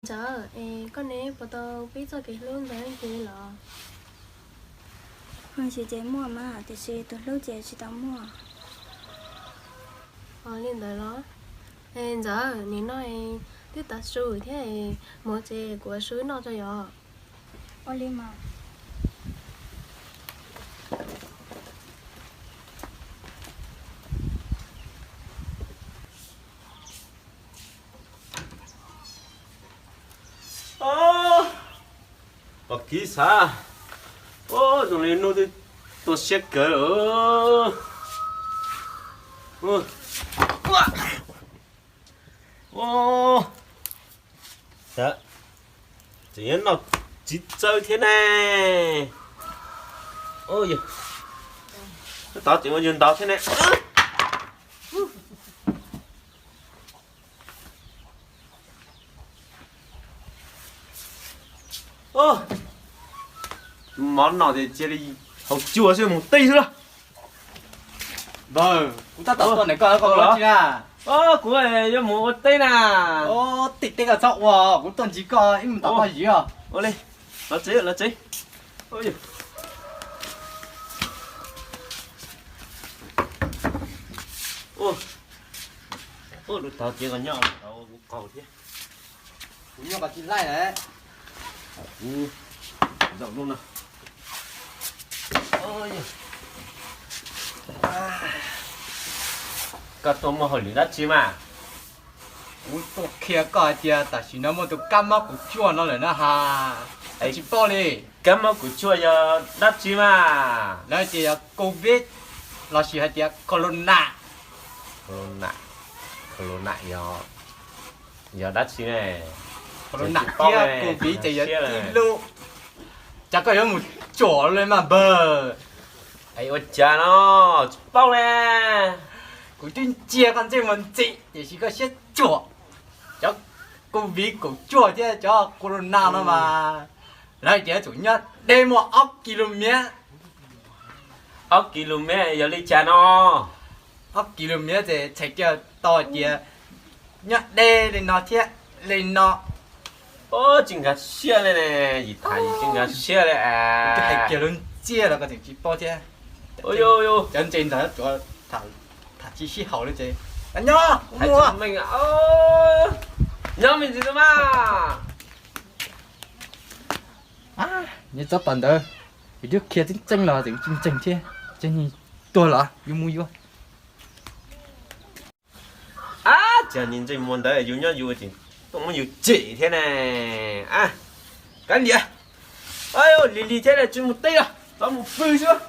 Ntxawm, es koj neb puas tau pib txoj kev hlub ntawd kev los? Hwj, ces muaj mas, tiam sis tus hlub ces tsis tau muaj. Ua li ntawd los? Es Ntxawm, nim no twb tav su thiab, mus tsev kuv ua su noj tso yom. Ua li mas. Pom kiv xav, zoo li hnub twb tuaj siab kawg. Tseem yuav noj txiv txawb thiab ne. Tov tseem ua yus ntau thiab ne. Mov no ces cia li haus cua xwb mus teb xwb lauj. Npawg, kuv tab tom tuaj ntawm koj, koj ua dab tsi na? Kuv yuav mus ua teb na. Tej teb koj txhob ua, kuv tuaj ntsib koj ib mus tom koj yim os. Ua li, los tsev, los tsev. Ua, lub tog ces koj nyob tau kuv qaug thiab. Kuv nyob koj tsis laij lawm. Kuv zaum lub no. Koj tuaj muaj hauj lwm dab tsi mas? Kuv tuaj qhia koj hais tias tam sim no muaj tus kab mob kaum cuaj no lawm na has. Koj tsis paub li. Kab mob kaum cuaj yog dab tsi mas? Lawv hais tias yog covid lossis hais tias corona. Corona, corona yog, yog dab tsi ne? Corona thiab covid ces yog ib lub. Cas koj yuav mus cuam li mas npawg? Es ua cas no, tsis paub ne. Kuv twb ntsia koj ntsej muag ntxim tiam sis koj siab cuam. Cov covid kaum cuaj thiab cov corona no mas lawv hais tias tsum nyob deb muaj ob kis lus miv. Ob kis lus miv yog li cas no? Ob kis lus miv ces txhais kiag tau hais tias nyob deb li no thiab li no. Tsis nkag siab li ne, yim tham yim tsis nkag siab li. Hais kiag lub ntsiab los koj tseem tsis paub thiab. Cov ntses ntawd tuav tham tsis sib haum li ces nyob, nyob me ntsis mas. Nyob txog tom ntawd, yus twb qhia tseeb tseeb los tseem tsis ntseeg thiab, tseem tuag los yus mus yuav. Ab, cas niag ntsej muag ntawd yus nyob yus tseem tuaj muab yus cem thiab ne. Kav liam, lig lig thiab tsis mus teb os, txhob mus pw xwb.